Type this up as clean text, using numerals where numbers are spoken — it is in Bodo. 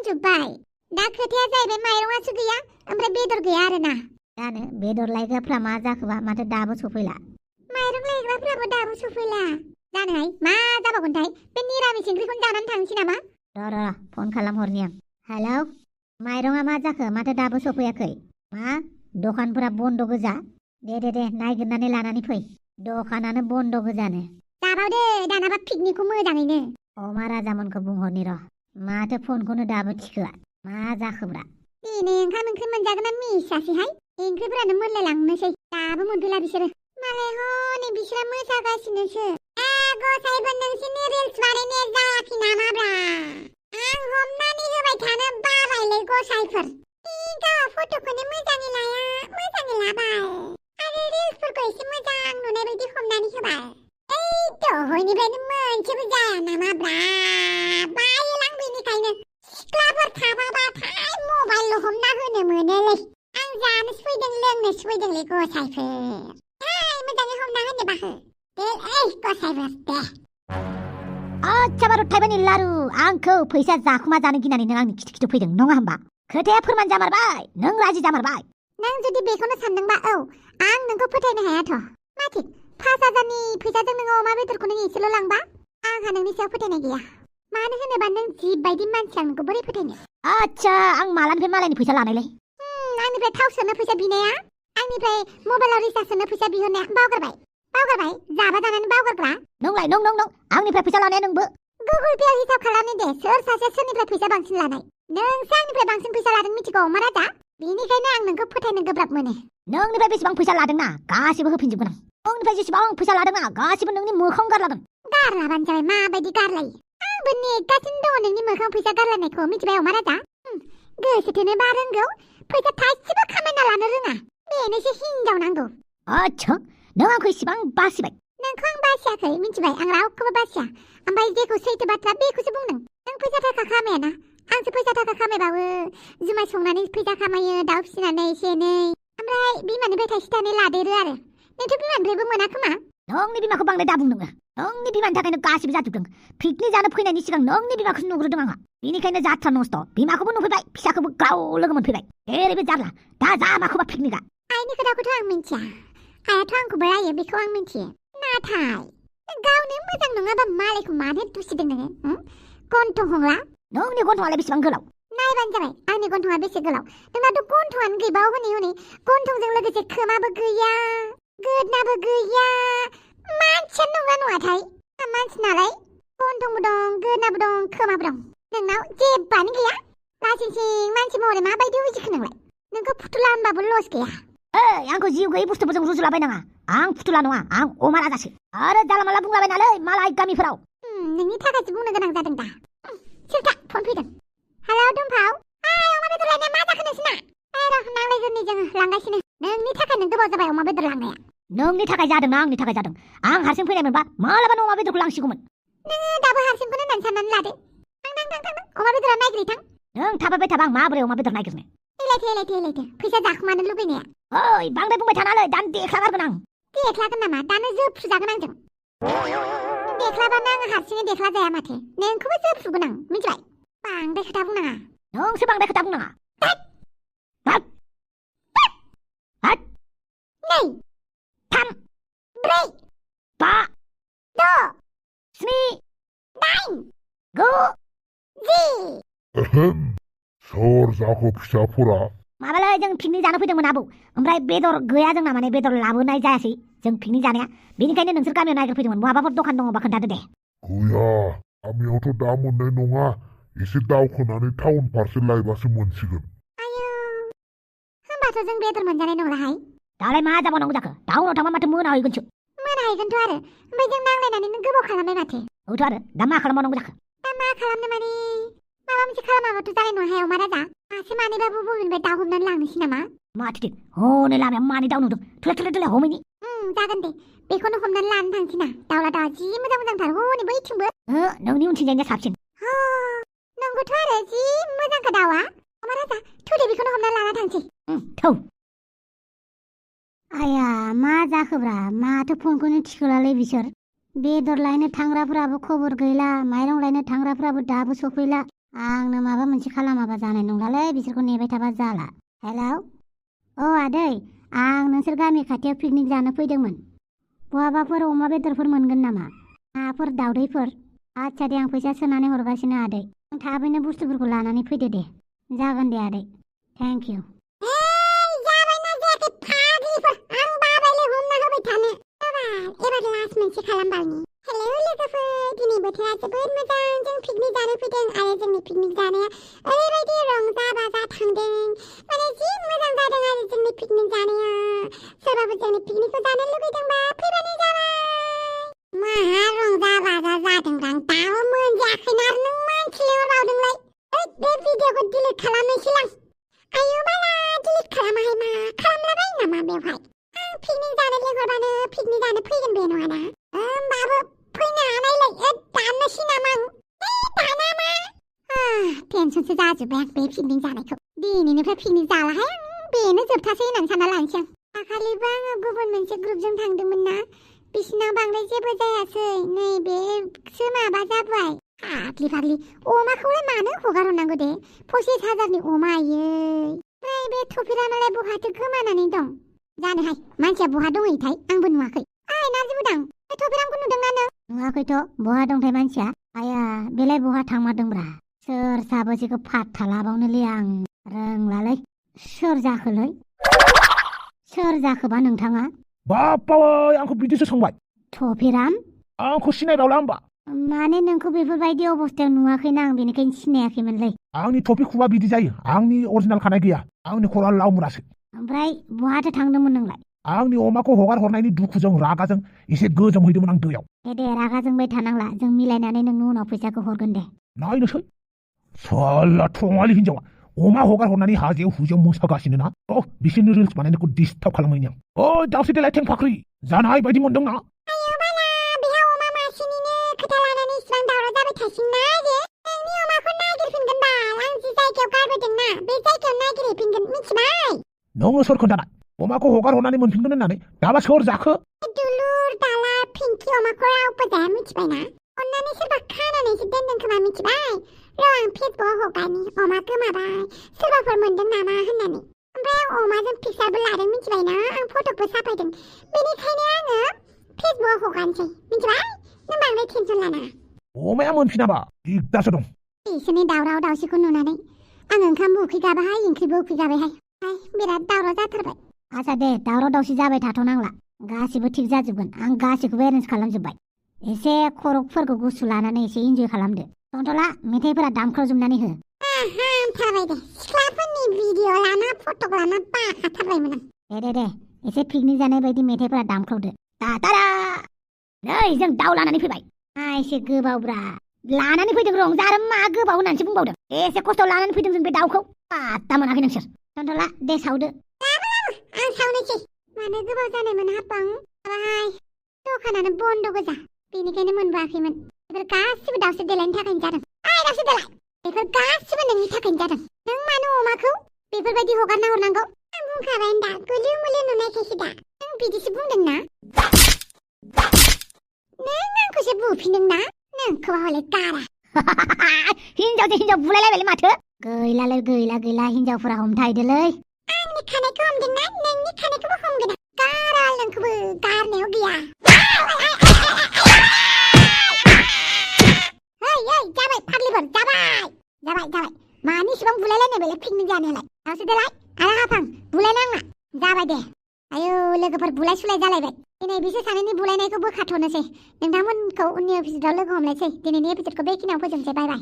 फानजोब्बाय दा खोथाया जाहैबाय माइरंआसो गैया ओमफ्राय बेदर गैया आरोना जानो बेदर लायग्राफ्रा मा जाखोबा माथो दाबो सफैला माइरं लायग्राफ्राबो दाबो सफैला जानोहाय मा जाबावगोनथाय बे निरामिस ओंख्रिखौनो जानानै थांसै नामा र' फन खालामहरनि आं हेलौ माइरंआ मा जाखो माथो दाबो सफैयाखै मा दखानफोरा बन्द' गोजा दे नायगिरनानै लानानै फै दखानानो बन्द' गोजानो जाबावदो दानाबा पिकनिकखौ मोजाङैनो अमा राजामोनखौ बुंहरनि र' माथो फनखौनो दाबो थिखोआ मा जाखोब्रा दिनै ओंखाम ओंख्रि मोनजागोन ना मिसासैहाय ओंख्रिफोरानो मोनलायलांनोसै दाबो मोनफैला बिसोरो मालाय हनै बिसोरा मोसागासिनोसो गसाइबो नोंसोरनि रिल्स बानायनाया जायाखै नामाब्रा आं हमनानै होबाय थानो बाबायलै गसाइफोर गाव फट'खौनो मोजाङै लाबाय आरो रिल्सफोरखौ एसे मोजां नुनाय बायदि हमनानै होबाय दहायनिफ्रायनो मोनसेबो जाया नामाब्रा बायोलां बेनिखायनो सिख्लाफोर थाबाबाथाय मबाइल हमना होनो मोनोलै आं जानो सुफैदों लोंनो सुफैदोंलै गसाइफोर मोजाङै हमना होनोबा हो दे गसाइफोर दे आच्छा बारु थाइबानि लारु आंखौ फैसा जाखुमा जानो गिनानै नों आंनि खिथु फैदों नङा होमबा खोथाया फोरमान जामारबाय नों राजि जामारबाय नों जुदि बेखौनो सानदोंबा आं नोंखौ फोथायनो हायाथ' मा थिग 5,000नि फैसाजों नोङो अमा बेदरखौ नों एसेल' लांबा आंहा नोंनि सायाव फोथायनाय गैया मानो होनोबा नों जिबायदि मानसि आं नोंखौ बोरै फोथायनो आच्छा आं मालानिफ्राय मालायनि फैसा लानायलै आंनिफ्राय थाव सोनो फैसा बिनाया आंनिफ्राय मबाइलाव रिसार्ज सोनो फैसा बिहरनाया बावगारबाय जाबा जानानै बावगारग्रा नंलाय आंनिफ्राय फैसा लानाया नोंबो गुगोल पे हिसाब खालामनि दे सोर सासे सोरनिफ्राय फैसा बांसिन लानाय नोंसो आंनिफ्राय बांसिन फैसा लादों मिथिगौ अमा राजा बेनिखायनो आं नोंखौ फोथायनो गोब्राब मोनो नोंनिफ्राय बेसेबां फैसा लादोंना गासिबो होफिनजोबगोन आं नोंनिफ्राय जेसेबां फैसा लादोंना गासिबो नोंनि मोखां गारलागोन गारलाबानो जाबाय माबायदि गारलायो आंबो नेगासिनो दङ नोंनि मोखां फैसा गारलायनायखौ मिथिबाय अमा राजा गोसो थोनोबा रोंगौ फैसा थाइसेबो खामायना लानो रोङा बेनोसो हिनजाव नांगौ आच्छा नों आंखौ इसिबां बासिबाय नोंखौ आं बासियाखै मिथिबाय आं रावखौबो बासिया ओमफ्राय जेखौ सैथो बाथ्रा बेखौसो बुंदों नों फैसा थाखा खामायाना आंसो फैसा थाखा खामायबाबो जुमाय संनानै फैसा खामायो दाउ फिसिनानै एसे एनै ओमफ्राय बिमानिफ्राय थाइसे थाइनै लादेरो आरो नोंथ' बिमानिफ्रायबो मोना खोमा नोंनि बिमाखौ बांद्राय दा बुं नोङो नोंनि बिमानि थाखायनो गासिबो जाजोबदों पिकनिक जानो फैनायनि सिगां नोंनि बिमाखौसो नुग्रोदों आंहा बेनिखायनो जाथ्रा नस्थ बिमाखौबो नुफैबाय फिसाखौबो गाव लोगो मोनफैबाय ओरैबो जारला दा जा माखौबा पिकनिकआ आइनि खोथाखौथ' आं मिन्थिया आइयाथ' आंखौबो रायो बेखौ आं मिन्थियो नाथाय गावनो मोजां नङाबा मालायखौ मानो दुसिदों नोङो गन्थं हंला नोंनि गन्थंआलाय बेसेबां गोलाव नायबानो जाबाय आंनि गन्थंआ बेसे गोलाव नोंनाथ' गन्थंआनो गैबाव हनै गन्थंजों लोगोसे खोमाबो गैया गोदनाबो गैया मानसियानो नंगौना नङाथाय मानसि नालाय गन्थंबो दं गोदनाबो दं खोमाबो दं नोंनाव जेबोआनो गैया लासिंसिं मानसि महरै माबायदि उजिखो नोंलाय नोंखौ फुथुला होनबाबो लस गैया आंखौ जिउ गैयै बुस्थुफोरजों रुजुलाबायनाङा आं फुथुला नङा आं अमा राजासो आरो जाला माला बुंलाबायनालै मालाय गामिफोराव नोंनि थाखायसो बुंनो गोनां जादों दा सोरथा फन फैदों हेलौ दुमफाव अमा बेदर लायनाया मा जाखो नोंसिना नांलायगोरनि जोङो लांगासिनो नोंनि थाखायनो गोबाव जाबाय अमा बेदर लांनाया नोंनि थाखाय जादों ना आंनि थाखाय जादों आं हारसिं फैनायमोनबा मालाबानो अमा बेदरखौ लांसिगौमोन नोङो दाबो हारसिंखौनो होननानै साननानै लादो थां अमा बेदरा नायग्रोथां नों थाबाय थाबा आं माबोरै अमा बेदर नायगिरनो एलायथो फैसा जाखुमानो लुबैनाया ओइ बांद्राय बुंबाय थानालै दानो देख्लागारगोन आं देख्लागोन नामा दानो जोफ्रुजागोन आंजों देख्लाबानो आङो हारसिङै देख्ला जाया माथो नोंखौबो जोफ्रुगोन आं मिथिबाय बांद्राय खोथा बुंनाङा नोंसो बांद्राय खोथा बुंनाङा 2 3 4 5 6 7 8 9 10 सोर जाखो फिसाफोरा माबालाय जों पिकनिक जानो फैदोंमोन आबौ ओमफ्राय बेदर गैया जोंना माने बेदर लाबोनाय जायासै जों पिकनिक जानाया बेनिखायनो नोंसोर गामियाव नागिरफैदोंमोन बहाबाफोर दखान दङबा खोन्थादो दे गैया गामियावथ' दा मोननाय नङा एसे दावखोनानै टाउन फारसे लायबासो मोनसिगोन आयौ होमबाथ' जों बेदर मोनजानाय नंलाहाय दालाय मा जाबावनांगौ जाखो टाउनाव थांबा माथो मोनाहैगोनसो मोनाहैगोनथ' आरो ओमफ्राय जों नांलायनानैनो गोबाव खालामबाय माथो औथ' आरो दा मा खालामबावनांगौ जाखो दा मा खालामनो माने माबा मोनसे खालामाबाथ' जानाय नङाहाय अमा राजा मासे मानैबाबो बबेनिफ्राय दाउ हमनानै लांनोसै नामा माथो दे हनै लामायाव मानै दाउ नुदों थुलाय हमैनि जागोन दे बेखौनो हमनानै लानो थांसै ना दाउला दाउआ जि मोजांथार हनै बैथिंबो नोंनि उनथिंजायनिया साबसिन नंगौथ' आरो जि मोजांखा दाउआ अमा राजा थुदे बेखौनो हमनानै लाना थांसै थौ आया मा जाखोब्रा माथो फनखौनो थिखोलालै बिसोर बेदर लायनो थांग्राफोराबो खबर गैला माइरं लायनो थांग्राफोराबो दाबो सफैला आंनो माबा मोनसे खालामाबा जानाय नंलालै बिसोरखौ नेबाय थाबा जाला। हेलौ औ आदै आं नोंसोर गामि खाथियाव पिकनिक जानो फैदोंमोन। बहाबाफोर अमा बेदरफोर मोनगोन नामा? नाफोर दावदैफोर? आच्छा दे आं फैसा सोनानै हरगासिनो आदै। नों थाबैनो बुस्थुफोरखौ लानानै फैदो दे। जागोन दे आदै। Thank you. जाबायना जायाखै फाग्लिफोर आं बाबायलै हमना होबाय थानो। एबार लास्ट मोनसे खालामबावनि। हेलौ लोगोफोर दिनै बोथोरा जोबोद मोजां जों पिकनिक जानो फैदों आरो जोंनि पिकनिक जानाया ओरैबायदि रंजा बाजा थांदों माने जि मोजां जादों आरो जोंनि पिकनिक जानाया। सोरबाफोर जोंनि पिकनिकखौ जानो लुगैदोंबा फैबानो जाबाय। माहा रंजा बाजा जादों आं दाबो मोनजायाखैना आरो नों मानसि लिंहरबावदोंलाय। बे भिडिअखौ डिलिट खालामनोसैलां। आयु बाला डिलिट खालामाहाय मा खालामलाबायो नामा बेवहाय? आं पिकनिक जानो लिंहरबानो पिकनिक जानो फैगोन बे नङाना? होमबाबो फैनो हानायलाय दाननोसै नामा आं? दाना मा? टेनसनसो जाजोब्बाय आं बे पिकनिक जानायखौ। दिनैनिफ्राय पिकनिक जालाहाय आं बेनो जोबथासै होननानै सानना लानोसै आं। दाखालिबो आङो गुबुन मोनसे ग्रुपजों थांदोंमोन ना बिसिनाव बांद्राय जेबो जायासै नैबेसो माबा जाबाय। फाग्लि फाग्लि अमाखौलाय मानो हगारहरनांगौ दे 25,000नि अमा आयै। ओमफ्राय बे थफिरानालाय बहाथो गोमानानै दं जानोहाय? मानसिया बहा दंहैयोथाय आंबो नुवाखै। नार्जि बुदां बे थफिरामखौ नुदोंना नों? नुवाखैथ' बहा दंथाय मानसिया? आया बेलाय बहा थांमारदोंब्रा? सोर साबोसेखौ फात्ता लाबावनोलै आं रोंलालै। सोर जाखोलै? सोर जाखोबा नोंथाङा? बाप्पावै आंखौ बिदिसो सोंबाय। थफिराम? आंखौ सिनायबावला होमबा? माने नोंखौ बेफोरबायदि अबस्थायाव नुवाखैना आं बेनिखायनो सिनायाखैमोनलै। आंनि टपिक खुगा बिदि जायो। आंनि अरिजिनाल खानाय गैया। आंनि खर'आ लावमुरासो। ओमफ्राय बहाथो थांदोंमोन नोंलाय? आंनि अमाखौ हगार हरनायनि दुखुजों रागाजों एसे गोजोमहैदोंमोन आं दैयाव। दे रागा जोंबाय थानांला जों मिलायनानै नोंनो उनाव फैसाखौ हरगोन दे। नायनोसै साला थङालि हिनजावा अमा हगार हरनानै हाजोआव हुजोआव मोसागासिनो ना। बिसोरनि रिल्स बानायनायखौ डिस्टार्ब खालामहैनि आं। ओइ दावसे देलाय थेंफाख्रि जानाय बायदि मोनदों ना? आयु बाला बेहा अमा मासेनिनो खोथा लानानै इसिबां दावराव जाबाय थासिगोन ना जे नोंनि अमाखौ नागिरफिनगोन बाल। आं जि जायगायाव गारबोदों ना बे जायगायाव नागिरहैफिनगोन मिथिबाय? नोङो सोर खोन्थानाय अमाखौ हगार हरनानै मोनफिनगोन होननानै? दाबा सोर जाखो? दुलुर दाला पिंकि अमाखौ रावबो जाया मिथिबायना? अन्नानै सोरबा खानानैसो दोनदों खोमा मिथिबाय? र' आं फेसबुकआव हगारनि अमा गोमाबाय सोरबाफोर मोनदों नामा होननानै। ओमफ्राय आं अमाजों पिकचारबो लादों मिथिबायना? आं फट'बो साफायदों। बेनिखायनो आङो फेसबुकआव हगारनोसै मिथिबाय? नों बांद्राय टेनसन लानाङा। अमाया मोनफिनाबा दिगदारसो दं। बिसोरनि दावराव दावसिखौ नुनानै आं ओंखामबो उखैगाबाहाय ओंख्रिबो उखैगाबायहाय। बिराद दावराव जाथारबाय। आच्छा दे दावराव दावसि जाबाय थाथ'नांला गासिबो थिग जाजोबगोन। आं गासिखौबो एरेन्ज खालामजोब्बाय। एसे खर'फोरखौ गुसु लानानै एसे इन्जय खालामदो। सन्थला मेथाइफोरा दामख्रावजोबनानै हो। हामथारबाय दे सिख्लाफोरनि भिडिअ लाना फट' लाना बाखाथारबायमोन आं। दे एसे पिकनिक जानाय बायदि मेथाइफोरा दामख्रावदो। तारा नै जों दाउ लानानै फैबाय। एसे गोबावब्रा लानानै फैदों रंजा आरो मा गोबाव होननानैसो बुंबावदों। एसे खस्थ' लानानै फैदों जों बे दाउखौ पात्ता मोनाखै नोंसोर। सन्थला दे सावदो। आं सावनोसै मानो गोबाव जानायमोन हाबां बाहाय दखानानो बन्द' गोजा बेनिखायनो मोनबोआखैमोन। बेफोर गासिबो दावस्रि देलायनि थाखायनो जादों। दावस्रि देलाय बेफोर गासिबो नोंनि थाखायनो जादों। नों मानो अमाखौ बेफोरबायदि हगारना हरनांगौ? आं बुंखाबाय दा गुलु मुलु नुनायखायसो दा नों बिदिसो बुंदों ना? नों आंखौसो बुफिनदों ना? नोंखौ हले गारा। हिनजावजों हिनजाव बुलायलायबायलै माथो। गैला हिनजावफोरा हमथाहैदोलै। आंनि खानायखौ हमदोंना नोंनि खानायखौबो हमगोन आं। गारा नोंखौबो गारनायाव गैया। जाबाय फाग्लिफोर जाबाय मानि इसिबां बुलायलायनाय बेलाय पिकनिक जानायालाय? दावस्रि देलाय आरो हाफां बुलायनाङा जाबाय दे। आयौ लोगोफोर बुलाय सुलाय जालायबाय। दिनै बिसोर सानैनि बुलायनायखौ बोखाथ'नोसै। नोंथांमोनखौ उननि एपिसोडआव लोगो हमलायसै। दिनैनि एपिसोडखौ बेखिनियाव फोजोबनोसै। बाय बाय।